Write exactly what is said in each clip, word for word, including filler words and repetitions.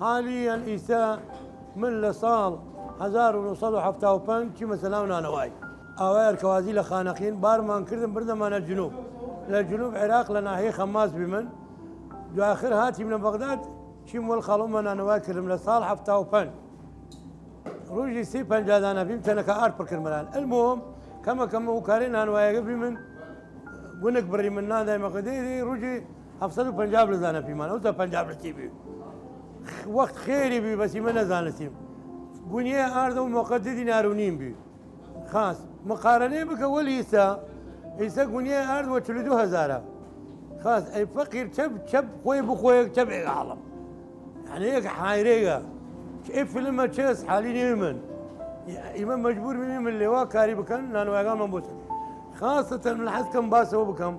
حالیەن ئیسە من لە ساڵ هەزار و نۆ سەد و حەفتا و پەنج چیمە سەناو نانەوای ئاوای ئەرکەوازی لە خانەقین، بارمان کردن بردەمانە جنوب. لە جنوب عێراق لە ناحیەی خەماس بیمن. دواخر هاتیمنە بەغداد، چیم وەل خاڵۆمە نانەوای کردم لە ساڵ حەفتا و پەنج. روژی سی پەنجا دانە بیم، تەنەکە ئارد پڕ کرد مەران. المهم، کەمە کەمە و کارێ نانوایەگە بیمن، گونک بڕی من نادای مەقدەی روژی هەفت سەد و پەنجا بلزانە پیمان، ئەو تا پەنجا بلسی بی. وەخت خێری بی، بەسی من نەزانستیم. گونیە ئارد ئەو موقع دی دینار و نیم بی. خاس، مقارنەی بکە وەل ئیسە، ئیسە گونیە ئارد وە چل و دو هەزارە. خاس، ئەی فەقیر چەپ، چەپ خۆی بخۆیەک چەپ ئێگ عاڵم. یعنی، یەک حایرێگە. ئێ فیلمە چێس حالی نیمن. ئیمە مەجبور بین من لێوا کاری بکەن، نانوایگان من بۆسن. خاصەتەن من حەز کەم باسەوە بکەم.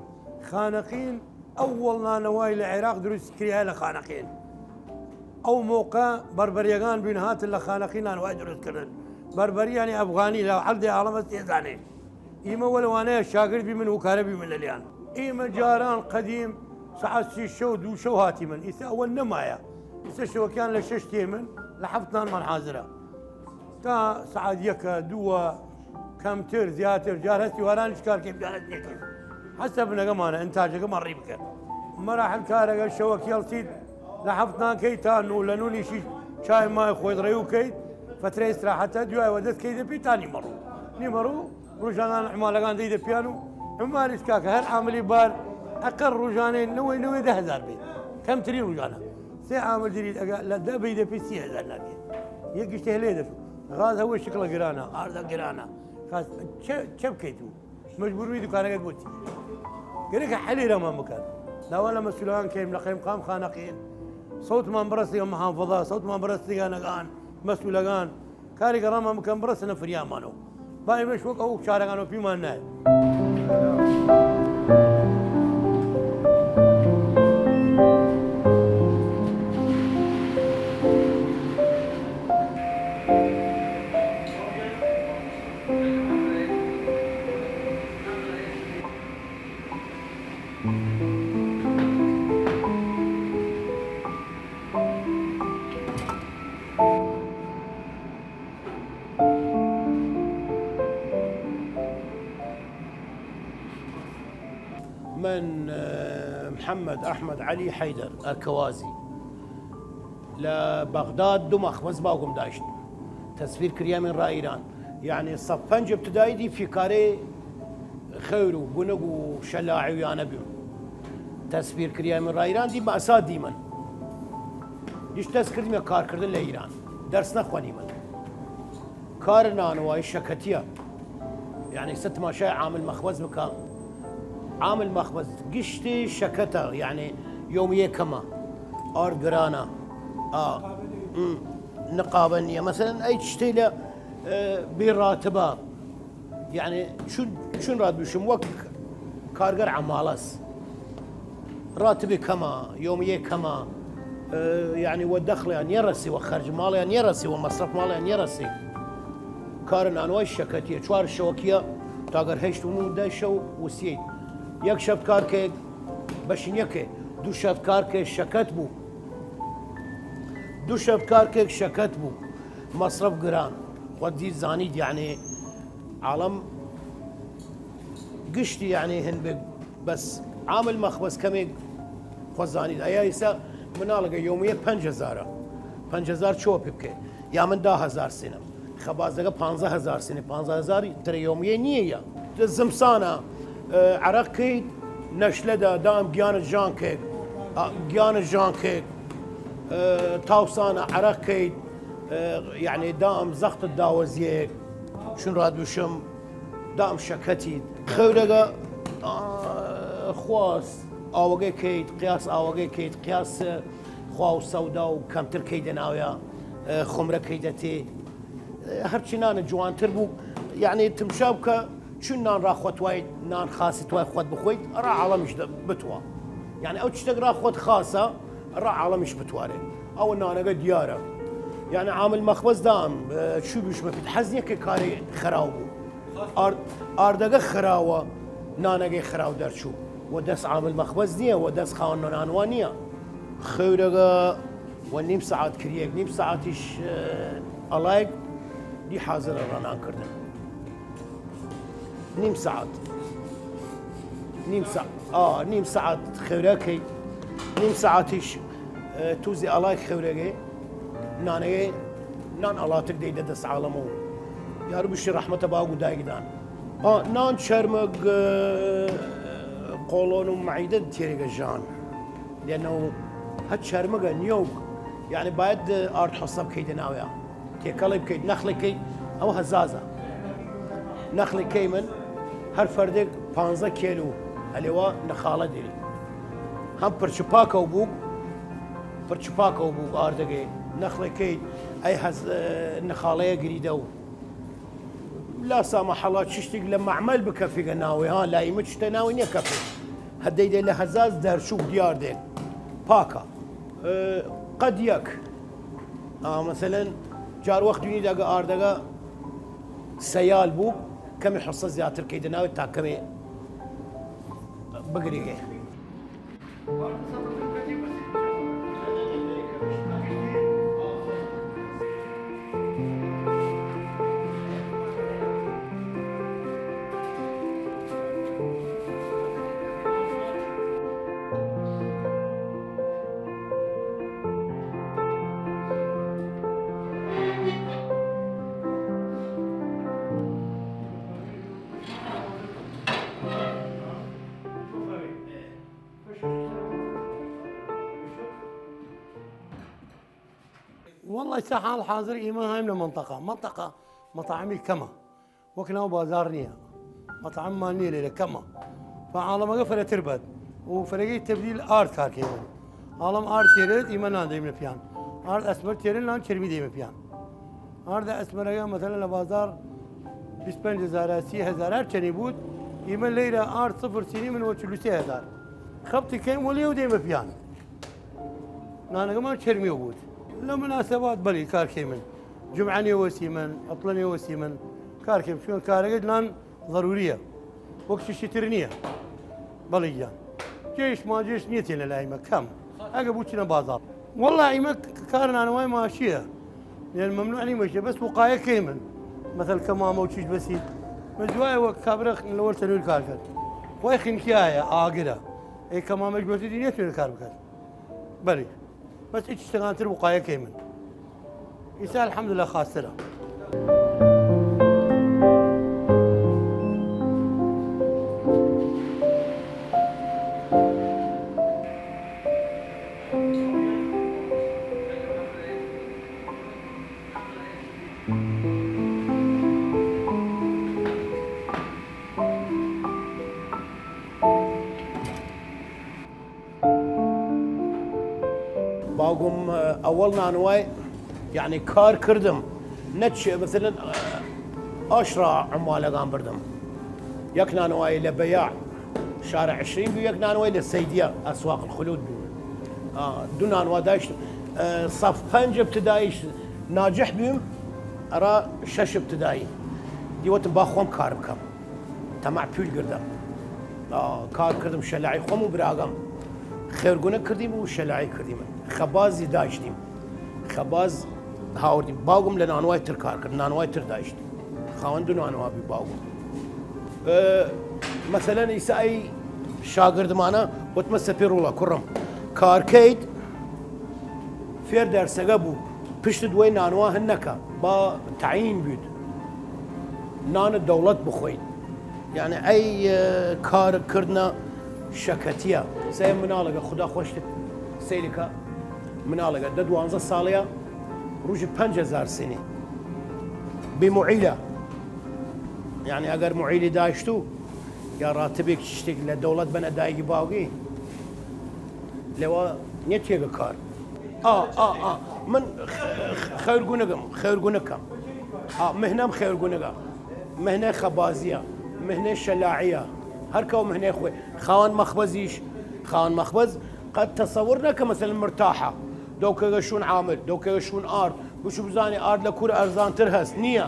خانەقین ئەوەڵ نانەوای لە عێراق دروست کریا لە خانەقین. ئەو موقع بەربەریەگان بوین هاتن لە خانەقین نانەوای دروست کردن. بەربەری یعنی ئەفغانی لە هەر دێ عاڵم هەست ئێزانێ. ئیمە وەلەوانەیە شاگرد بیمن و کارە بیمن لەلیان. ئیمە جاران قەدیم سەعات سی شەو دوو شەو هاتیمن. ئیسە ئەوە نەمایە. ئیسە شەوەکیان لە شەش تێمن، لە حەفت نانمان حازرە. تا سەعات یەکە، دووە، کەمتر، زیاتر، جار هەستی وارانیش کار کەیم، جار هەست نەکەیم. هەسە بنەگەمانە، ئنتاجەگەمان ڕی بکەن. مەراحل کارەگە شەوەکی هەڵسید، لە حەفت نان کەی تا نوو، لە نوو نیشی چای مای خۆی ڕێو کەیت، فترە ئیسراحەتە، دوای وە دەست کەی دەپی تا نیمەڕوو. نیمەڕوو ڕوژانان عمالەگان دەی دەپیان و عمالیش کاکە هەر عاملی بار ئەقەر ڕوژانەی نەوەی نەوەی دە هەزار بێت. کەمترین ڕوژانە. سێ عامل دیریت ئەگە لە دە بەی دەپی سی هەزار نابێت. یەک گشتێ لێ دەفت. غاز هەوەی شکڵە گرانە، ئاردە گرانە. خاس چە، چە بکەیت و مەجبوروی دوکانەکەت بۆ چی؟ گەرەکە حەلی رەمان بکەن. داوا لە مەسولەگان کەیم لە قەیمقام خانەقین. سەوتمان بڕەسی محافظە، سەوتمان بڕەسی گانەگان، مەسولەگان. کارێکە ڕامان بکەن بڕەسنە فریامانەوە. با ئێمەش وەک ئەو چارەگانەوە پیمان نایە. من، ئە، محەمەد ئەحمەد عەلی حەیدەر ئەرکەوازی. لە بەغداد دو مەخبەز باوگم داشت. تەسفیر کریامین را ئیران. یعنی سەف پەنج ابتدایی دی فیکارێ خەور و گونگ و شەلاعی و یانە بیم. تەسفیر کریامین را ئیران دی مەسا دیمن. گیش دەس کردیمە کارکردن لە ئیران. دەرس نەخوەنیمن. کار نانوایی شەکەتیە. یعنی سە تماشای عامل مەخبەز بکە. عامل مەخبەز گشتی شەکەتە، یعنی یومیە کەمە. ئارد گرانە. ئا. م. نقابە نییە. مەسەلەن ئەی چشتەی لە، ئە، بی راتبە. یعنی چون، چون رات بشم وەک کارگەر عەماڵەس. راتبی کەمە، یومیە کەمە، ئە، یعنی وە دەخڵیان نیەڕەسی، وە خەرج ماڵیان نیەڕەسی، وە مەسرەف ماڵیان نیەڕەسی. کار نانوای شەکەتیە، چوار شەوەکیە، تاگەر هەشت و نوو دە شەو وسیەیت. یەک شەفت کار کەێک بەشین یەکێ، دو شەفت کار کەێک شەکەت بوو. دو شەفت کار کەێک شەکەت بوو. مەسرەف گران. خۆ دی زانید، یعنی عاڵم گشتی یعنی هن بێ، بەس عامل مەخبەز کەمێک خۆ زانید. ئەیا ئیسا مناڵەگە یومیە پەنج هەزارە. پەنج هەزار چۆ پی بکەێ؟ یا من دا هەزار سینم. خەبازەگە پانزە هەزار سینی، پانزە هەزار ترە یومیە نییە یا. زمسانە، ئە، عەرەق کەیت، نەشلەدە، دام گیانە ژانکێک، ئا، گیانە ژانکێک، ئە، تاوسانە عەرەق کەیت، ئە، یعنی دام زەختە داوەزیەک، چون رادوشم، دام شەکەتیت. خەورەگە، ئا، خواست ئاوەگەی کەیت، قیاس ئاوەگەی کەیت، قیاس، ئە، خوا و سەودا و کەمتر کەیدە ناویا، ئە، خمرە کەیدە تێ. هەرچی نانە جوانتر بوو، یعنی تمشا بکە، چون نان را خوەتوایت، نان خاسی توای خوەت بخۆیت، ئەڕا عاڵەمیش دە-، بتوا. یعنی ئەو چشتەک را خوەت خاسە، ئەڕا عاڵەمیش بتوارێ. ئەوە نانەگە دیارە. یعنی عامل مەخبەز دام، ئە، چوو بشمە پیت، حەز نییە کە کارێ خەراو بوو. ئارد-، ئاردەگە خراوە، نانەگەی خراو دەرچوو. وە دەس عامل مەخبەز نییە، وە دەس خاوەن نانوا نییە. خەورەگە و نیم ساعت کریەک، نیم ساعتیش، ئە، ئەڵایگ دی حازرە رەنان کردن. نیم ساعت. نیم سا-، ئا، نیم ساعت خێورە کەی. نیم ساعتیش، ئە، توزی ئەڵایگ خێورەگەی. نانەگەی، نان ئەڵاتگ دەیدە دەس عاڵەمەو. یارو بشی رەحمەتە باوگ و دایگدان. ئا، نان چەرمگ، ئە، قۆڵۆن و مەعیدە تێرێگە ژان. لەنەو هە چەرمگە نیەوگ، یعنی باید ئارد حسە بکەیدە ناویا، تێکەڵی بکەید، نەخڵی کەید، ئەوە هەزازە. نەخڵی کەیمن هەر فەردێک پانزە کێلو، هەلێوا نەخاڵە دێری. هەم پرچ پاکەو بووگ، پرچ پاکەو بووگ ئاردەگەی، نەخڵی کەید، ئەی هەز-، نەخاڵەیە گریدەو. لا سامح الله چشتیگ لە مەعمەل بکەفیگە ناوی، ها، لا ئیمە چشتە ناوی نیەکەفی. هەدەیدە لە هەزاز دەرچووک دیار دێن. پاکە. ئە، قەد یەک. ئا، مەسەلەن، جار وەخت دوینی داگە ئاردەگە سەیال بوو، کەمی حسە زیاتر کەیدە ناوی تا کەمی بگریگێ. والله ئیسە حاڵ حازر ئیمە هایم لە منطقە. منطقە مەطاعمی کەمە. وەک ناو بازار نییە. مەطاعممان نییە لێرە کەمە. فعاڵەمەگە فرەتر بەد. و فرەگەی تەبدیل ئارد کار کەیمن. ئاڵەم ئارد تێرێت ئیمە نان دەیمنە پیان. ئارد ئەسمەر تێرێت نان چەرمی دەیمە پیان. ئاردە ئەسمەرەگە مەسەلەن لە بازار بیست پەنج هەزارە، سی هەزار هەر چەنی بوود. ئیمە لەیرە ئارد سفر سینی من وە چل و سێ هەزار. خەبتی کەیم وەلی و دەیمە پیان. نانەگەمان چەرمیەو بوود. لە مناسەبات بەلی کار کەیمن. جمعە نێوەسیمن، عطلە نێوەسیمن. کار کەیم چون کارەگە نان ضروریە. وەک چشتی تر نییە. بەڵی گیان. جێش ماجێش نیەتێنە لایمە کەم. ئەگە بوو چنە بازار. والله ئیمە ک-، کار نانەوای ماشیە. یان مەمنوع نیمەشە، بەس وقایە کەیمن. مەسەل کەمامە و چیش بەسیت. مە جوایە وەک کابرا لەوەر تەنویر کار کرد. خوای خنکیایە، ئاگرە. ئەی کەمامەش بەسیت نیەتوێنێ کار بکات. بەلی. بەس ئیچ شتەکانتر وقایە کەیمن. ئیسا الحمدلله خاسترە. باوگم، ئە، ئەوەڵ نانوای، یعنی، کار کردم. نەچ، مەسەلەن، ئە، ئاشرا عمالەگان بردم. یەک نانوای لە بەیاع شارع عشرین بوو، یەک نانوای لە سەیدیە ئەسواق الخلود بوو. ئا، دو نانوا داشتم. ئە، صف پەنج ابتداییش ناجح بیم، ئەرا شەش ابتدایی. دیوتم با خوەم کار بکەم. تەماع پویل گردە. ئا، کار کردم شەلاعی خوەم و براگەم. خێرگونە کردیم و شەلاعی کردیم. خەبازی داشتیم. خەباز هاوردیم. باوگم لە نانوای تر کار کرد. نانوای تر داشت. خاوەن دو نانوا بی باوگم. ئە، مەسەلەن ئیسە ئەی شاگردمانە وتمە سەپی ڕوڵە کوڕم. کار کەید فێر دەرسەگە بوو، پشت دوای نانوا هەن نەکە، با تعین بووید، نانە دەوڵەت بخۆید. یعنی، ئەی، ئە، کار کردنە شەکەتیە. سەی مناڵەگە، خودا خوەشتت سەیرکە، مناڵەگە دە دوانزە ساڵەیە، ڕوژی پەنج هەزار سینی. بی معیلە. یعنی، ئەگەر معیلی داشتو، یا ڕاتبێک چشتێک لە دەوڵەت بەنە دایگی باوگی، لەوە نیە تێگە کار. ئا، ئا، ئا. من خ-، خ-، خەیرگونەگم، خەیرگونەکەم. ئا، مهنەم خەیرگونەگە. مهنە خەبازیە، مهنە شەلاعیە. هەر کەو مهنە خوێ. خاوەن مەخبەزیش، خاوەن مەخبەز قەت تەسەور نەکە، مەسەلەن مرتاحە. دەوکەگە شون عامل، دەوکەگە شون ئارد. بچو بزانی ئارد لە کور ئەرزانتر هەست. نییە.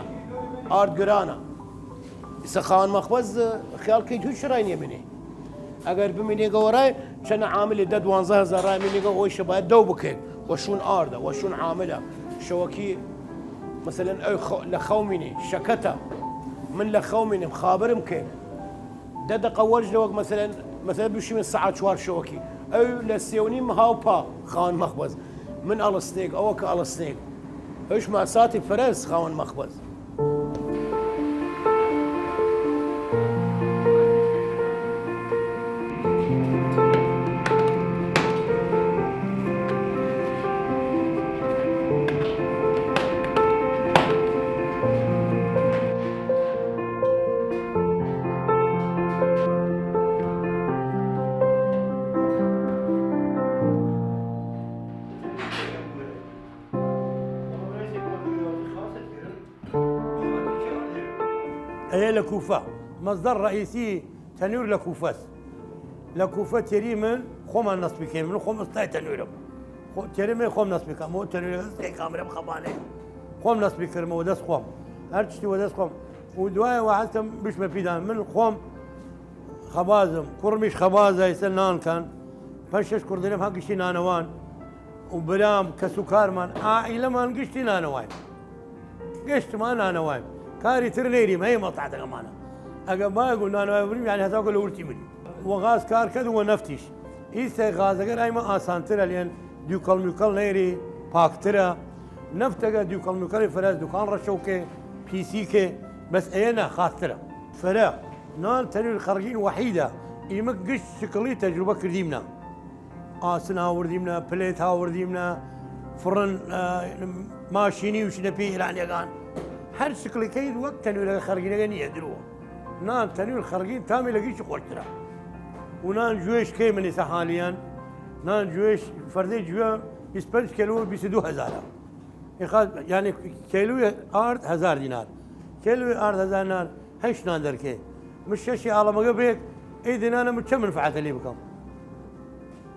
ئارد گرانە. ئیسە خاوەن مەخبەز، خیال کەیت هیچ شرای نیە منی. ئەگەر بمینێگە وەڕای چەنە عاملێ دە دوانزە هەزار رای مینێگە، ئەوەیشە باید دەو بکەێگ وە شوون ئاردە، وە شوون عاملە. شەوەکی، مەسەلەن، ئەو خە-، لە خەو مینێ، شەکەتە. من لە خەو مینم، خابرم کەێم. دە دەقە وەرج لەوەک، مەسەلەن، مەسەلەن، بشیمن سەعات چوار شەوەکی. ئەو لە سێ و نیم هاو پا، خاوەن مەخبەز. من ئەڵسنێگ، ئەوە کە ئەڵسنێگ. ئەوش ماساتی فەرەز، خاوەن مەخبەز. ئەیە لە کوفە. مەسدەر ڕەئیسی تەنوور لە کوفەس. لە کوفە تێری من خۆمان نەسبی کەیم. من خۆم ئستای تەنوورم. خۆ-، تێری من خۆم نەسبی کەم. ئەو تەنوورە سێ کامرە بخەبانێ. خۆم نەسبی کردمە وە دەست خۆم. هەر چشتی وە دەست خۆم. و دوایە وە حەز کەم بشمە پیدان. من خۆم خەبازم. کوڕمیش خەبازە، ئیسە نان کەن. پەنج شەش کوڕ دێرم هە گشتی نانەوان. و برام کەس و کارمان، عائیلەمان گشتی نانەوایم. گشتمان نانەوایم. کاری تر نەیریم، هەیە مەسلحەتەگەمانە. ئەگە بایەگ و نانەوای بریم، یعنی هەتاکو لە ورتی مریم. وە غاز کار کەد و وە نەفتیش. ئیسە غازەگە رایمە ئاسانترە، لێن دیوکەڵ میوکەڵ نەیری، پاکترە. نەفتەگە دیوکەڵ میوکەڵی فەرەز، دوکان ڕەشەو کێ، پیسی کێ، بەس ئەیە نا، خاسترە. فرە، نان تەنویر خەڕگین وەحیدە، ئیمە گشت شکڵی تەجروبە کردیمنە. ئاسن هاوردیمنە، پلێت هاوردیمنە، فڕن، ئە، ماشینی وشنە پێ ئیرانیەگان. هەر شکڵی کەید وەک تەنویرەگە خەرگینەگە نییە درۆ. نان تەنویر خەرگین تامی لە گیشی خۆشترە. و نان جوێش کەی منیسە حالیەن. نان جوێش فەردەی جوێ بیست پەنج کیلو بیست و دو هەزارە. ئیخا، یعنی کیلوی ئارد هەزار دینار. کیلوی ئارد هەزار دینار. هەشت نان دەرکێ. من شەشی ئاڵەمەگە بێک، ئەی دێنانە من چە منفعەتە لێ بکەم؟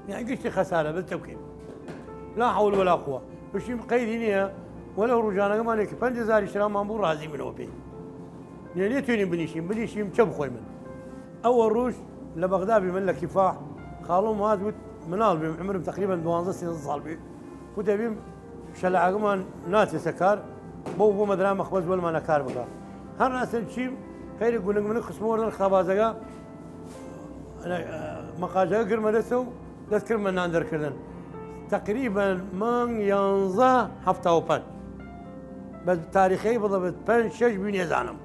یعنی گشتی خەسارە، بەس چە بکەیم؟ لا حول ولا قوة. بشیم قەیدی نییە، وەلەو ڕوژانەگەمان یەکی پەنج هەزاری شرامان بوو، ڕازی منەوە پێی. نێ، نێتوێنیم بنیشیم، بنیشیم چە بخۆیمن؟ ئەوە ڕوژ لە بەغدا بی، من لە کیفاح، خاڵم هات وت، مناڵ بیم، عمرم تقریبا دوانزە سێزدە ساڵ بی. وتە بیم، شەلعەگەمان ناچێسە کار، بەو بۆ مەدرا مەخبەز وەلمانە کار بکا. هەر ڕاستن چیم، خەیری گونگ منگ خسمە وەردەر خابازەگە، مەقاژەگە گرمە دەسە و دەست کردمە نان دەرکردن. تقریبا مانگ یانزە هەفتا و پەنج. بەس تاریخەی بڵێ بەس پەنج شەش بی نێزانم.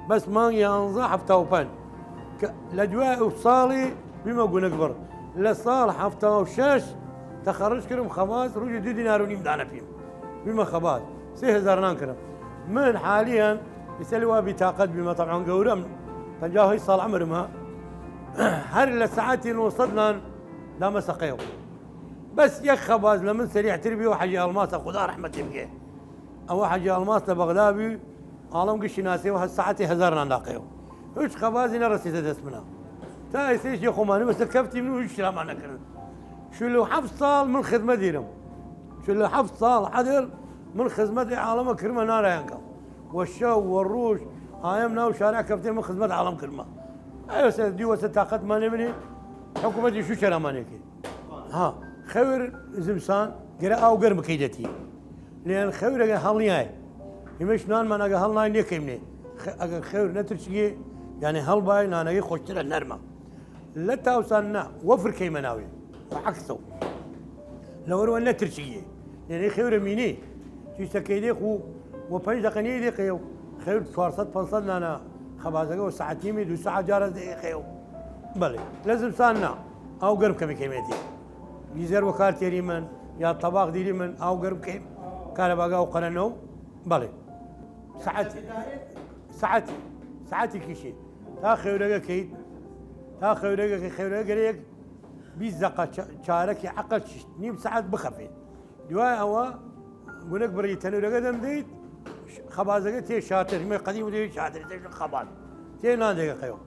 بەس مانگ یانزە هەفتا و پەنج. کە لە دوای ئەو ساڵی بیمە گونگ بڕ. لە ساڵ هەفتا و شەش تەخەڕج کردم خەباز، ڕووژی دو دینار و نیم دانە پیم. بیمە خەباز. سێ هەزار نان کردم. من حالیەن ئیسەلی وا بیتاقەت بیمە، طبعا گەورەم، پەنجا و هەشت ساڵ عمرمە. هەر لە سەعاتی نۆ سەد نان دامە سەقەیەوە. بەس یەک خەباز لە من سەریحتر بی و حەجی ئەڵماسە، خودا ڕەحمەتی بگێ. ئەوە حەجی ئەڵماس لە بەغدا بی، ئاڵم گشتی ناسێ و هە-، سەعاتی هەزار نان داقەیەوە. هیچ خەبازی نەڕەسیتە دەست منە. تا ئێستەیش یە خۆمانی بەسە کەفتی من و هیچ شرامان نەکردن. چل و هەفت ساڵ من خزمەت دیرم. چل و هەفت ساڵ عەدل من خزمەت ئاڵەمە کردمە نارایان کەم. وە شەو، وە ڕوژ، ئایم ناو شارع کەفتێ من خزمەت ئاڵەم کردمە. ئەوسە دیوەسە تاقەتمان نەمنی، حکومەتی شو شەرامانێکی. ها، خەوێر زمسان گەرە ئاو گەرم کەیدەتی. لێن خەورەگە هەڵنیای. ئیمەش نانمان ئەگە هەڵنای نێکەیمنێ. خ-، ئەگە خەور نەترچگێ، یعنی هەڵبای نانەگەی خۆشترە نەرمە. لە تاوسان نا، وەفر کەیمە ناوێ. وە عەکسەو. لەوەروە نەترچگێ. یعنی خەورە مینێ. چیشتە کەیدێ خو وە پەنج دەقە نیە دێ قەیەو. خەور چوار سەد پەنج سەد نانە خەبازەگە وە سەعەتی می دو سەعات جارە دێ قەیەو. بەڵێ. لە زمسان نا. ئاو گەرم کەمی کەمێتی. گیزەر وە کار تێری من، یا تەباخ دیری من، ئاو گەرم کەیم، کارەباگا و قەرەنەو، بەڵێ. سەعەت، سەعەت، سەعەتی کیشی. تا خێورەگە کەیت، تا خێورەگە کەی، خێورەگە گەرەیەک بیست دەقە چ-، چارەکی عەقەل چشت، نیم سەعەت بخەفێت. دوای ئەوە گونەک بڕی تەنورەگە دەم دەیت، خەبازەگە تێ شاتر، هیمە قەدیم دەیت شاتر، تێ خەباز. تێ نان دەگە قەیەو.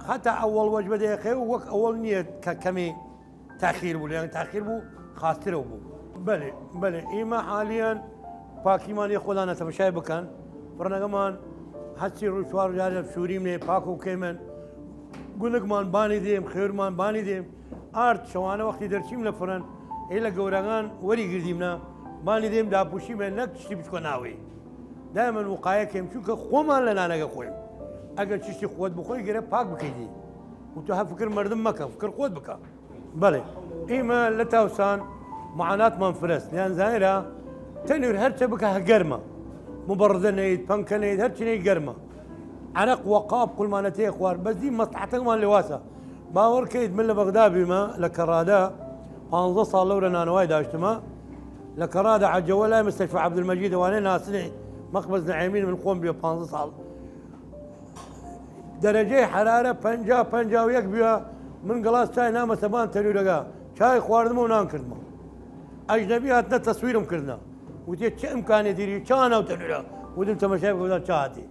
حتا ئەوەڵ وەجبە دەیە قەیەو وەک ئەوەڵ نییە کە کەمێ تاخیر بوو، لەیان تاخیر بوو، خاسترەو بوو. بەێ، بەێ، ئیمە حالیەن پاکیمان یە خۆدانە تەمەشای بکەن. فڕنەگەمان هەچی ڕوو چوار جارە سووریم نێ پاک و کەیمن. گونگمان بانی دێم، خێورمان بانی دێم. ئارد شەوانە وەختی دەرچیم لە فرەن، ئێ لە گەوراگان وەری گردیمنە، بانی دێم داپوشیمە، نەک چشتی بچکۆ ناوێ. دایمەن وقایە کەیم، چونکە خوەمان لە نانەگە خوەیم. ئەگەر چشتی خوەت بخوەی، گەرە پاک بکەیدی. و تو هە فکر مەردم مەکە، فکر خوەت بکە. بەڵێ، ئیمە لە تاوسان معاناتمان فرەس، لیان زانرا تەنور هەرچە بکە هە گەرمە. مبەڕزە نەید، پەنکە نەید، هەرچی نەید گەرمە. عەرەق وە قاپ قولمانە تێ خوار، بەس دی مەسلحەتەکمان لێ واسە. باوەڕ کەید من لە بەغدا بیمە، لە کەڕادە پانزە ساڵ لەورە نانەوای داشتمە. لە کەڕادە عەجەوە لای مستەشفا عەبدولمەجید، ئەوانەی ناسنێ، مەخبەز نەعێمین، من خۆم بیە پانزە ساڵ. دەرەجەی حەرارە پەنجا، پەنجا و یەک بیە، من گڵاس چای نامەسە بان تەنورەگە، چای خواردمە و نان کردمە. ئەجنەبی هاتنە تەسویرم کردنە، وتێ: «چه امکانێ دیری، چا ناو تەنورە؟» وتم: «تەمەشای بکە، بزان چا هاتی.»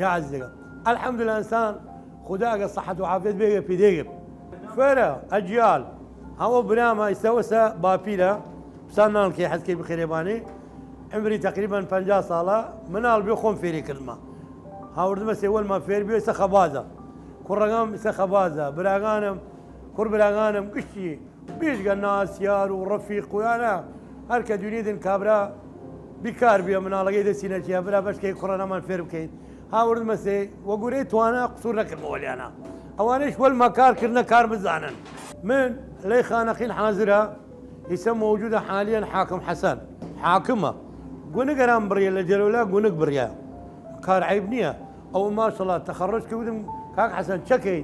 یا عەزیزەگە، الحمدلله ئنسان، خودا ئەگە سەحەت و عافیەت بێگە پی دێگە. فێرە ئەجیال، هەوە برامە ئیسە وەسە باپیرە، پسان نان کەی حەز کەی بخێرێ بانی، عمری تقریبا پەنجا ساڵە، مناڵ بێ خۆم فێری کردمە. هاوردمە سێ وەلما فێر بێ، ئیسە خەبازە. کوڕەگەم ئیسە خەبازە، براگانم، کوڕ براگانم گشتی بیشگە ناسیار و ڕەفیق و یانە هەر کە دوینیدن کابرا بیکار بیە، مناڵەگەی دەستی نەچیە، برا بەشکەی کوڕە نەمان فێر بکەین. هاوردمە سێ وەگورەی توانا قسوور نەکردمە وەلیانا. ئەوانەیش وەلما کار کردنە کار بزانن. من لەی خانەقین حازرە، ئیسە موجودە حالیەن حاکم حەسەن. حاکمە. گونگەران بڕیە لە جەلەولا گونگ بڕیە. کار عیب نییە. ئەو ماشەڵا تەخەڕج کە وتم: «کاک حەسەن، چەکەی؟»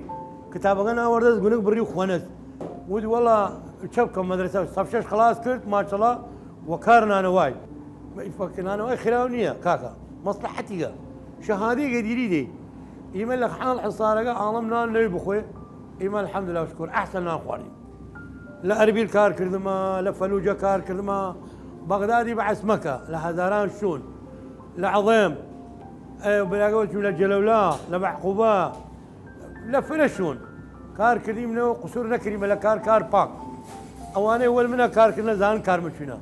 کتابەکە ناوەردەس، گونگ بڕی و خوەنەس. وت: «وەڵا چە بکەم، مەدرسە سەف شەش خلاص کرد، ماشەڵا، وە کار نانەوای.» نانەوای خراو نییە کاکە، مەسلحەتیگە. شەهادەیگە دیری دەی. ئیمە لە حاڵ حسارەگە ئاڵم نان نەی بخوێ. ئیمە الحمدلله و شکر ئەحسن نان خواردیم. لە ئەربیل کار کردمە، لە فەلوجە کار کردمە، بەغدادی بەعس مەکە، لە هەزاران شوون، لە عەڵێم، ئێ، براگە وەچوو لە جەلەولا، لە بەعقوبە، لە فرە شوون کار کردیمنەوە، قسوور نەکریمە لە کار، کار پاک. ئەوانەی وەل منە کار کردنە زان کار مچوینە.